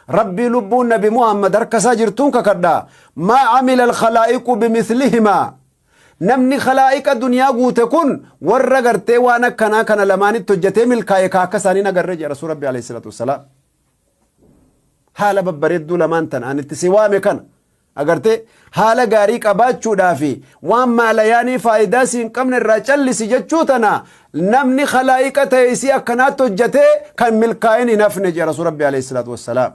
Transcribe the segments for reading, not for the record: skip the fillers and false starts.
Rabbii lubbuun Nabi Muhammad harka isaa jirtuun kakadha. Maa amila alkhalaa'iqu bimislihimaa. Namni khalaa'iqa duniyaa guute kun warra gartee waan akkanaa kana lamaanitti hojjetee milkaa'e ka akka isaanii nagarre jedha Rasuul Rabbi alayhi salaatu wassalaam. Haala babbareedduu lamaan tana ani itti si waame kana agartee haala gaarii qabaachuudhaa fi waan maalayaanii faayidaa si hin qabne irraa callisi jechuu tana namni khalaa'iqa ta'e isii akkanaatti hojjetee kan milkaa'in hin hafne jedha Rasuul Rabbi alayhi salaatu wassalaam.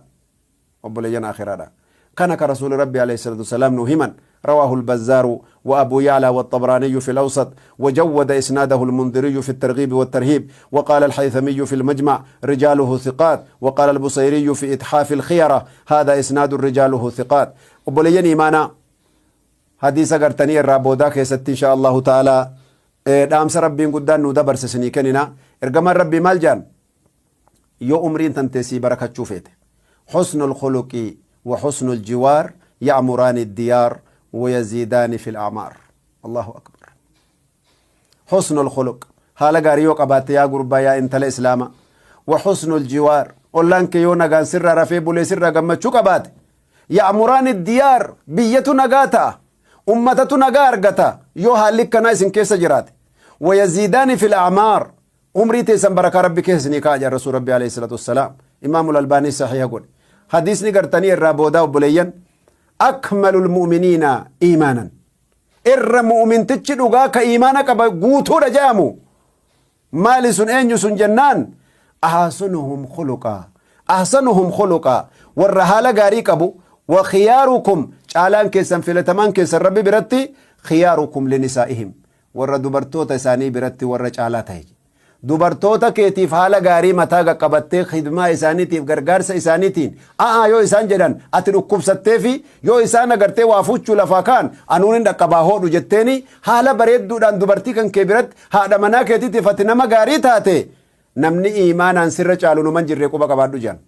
Obboleeyyan aakhiraadha. Kana ka Rasuuli Rabbi alayhi salaatu wassalaam nuu himan. رواه البزار وأبو يعلى والطبراني في الأوسط، وجود إسناده المنذري في الترغيب والترهيب، وقال الحيثمي في المجمع رجاله ثقات، وقال البصيري في إتحاف الخيرة هذا إسناد رجاله ثقات. Obboleeyyan iimaanaa, hadiisa gartanii irraa boodaa keessatti insha Allahu ta'ala dhaamsa Rabbiin guddaan nuu dabarse isinii kennina. Ergamaan Rabbii maal jedhan? Yoo umriin tantee sii barakachuu feete, husnul khuluqi wa husnul jiwaar ya'muraani diyaar wa yaziidaani fil a'maar. Allahu akbar. Husnul khuluq, haala gaarii yoo qabaatte, yaa gurbaa, yaa intala islaama, wa husnul jiwaar, ollaan kee yoo nagaan sirraa rafee bulee sirraa gammachuu qabaate, ya'muraani diyaar, biyyatu nagaa ta'a, ummatatu nagaa argata yoo haalli akkanaa isin keessa jiraate, wa yaziidaani fil a'maar, umrii teessan barakaa Rabbi keessa isinii kaa'a jedhan Rasuul Rabbi alayhi salaatu wassalaam. Imaamul Albaanii sahiha godhe. Hadiisni gartanii irraa boodaa, obboleeyyan, akmalul mu'miniina iimaanan, irra mu'mintichi dhugaa ka iimaana qaba guutuudha jedhamu maali sun, eenyu sun jennaan, ahsanuhum khuluqaa, ahsanuhum khuluqaa, warra haala gaarii qabu. Wa khiyaarukum, caalaan keessan, filatamaan keessan Rabbi biratti, khiyaarukum linisaa'ihim, warra dubartoota isaanii biratti warra caalaa ta'e. Dubartoota keetiif haala gaarii mataa qaqqabattee khidmaa isaaniitiif, gargaarsa isaaniitiin, a'aa yoo isaan jedhan, ati dhukkubsattee fi yoo isaan agartee waa fuuchuu lafaa kaan, anuun hin dhaqqabaa hoodhu jetteeni, haala bareedduudhaan dubartii kan kee biratti, haadha manaa keetiitiif ati nama gaarii taate, namni iimaanaan sirra caalu numan jirree quba qabaadhu jedhan.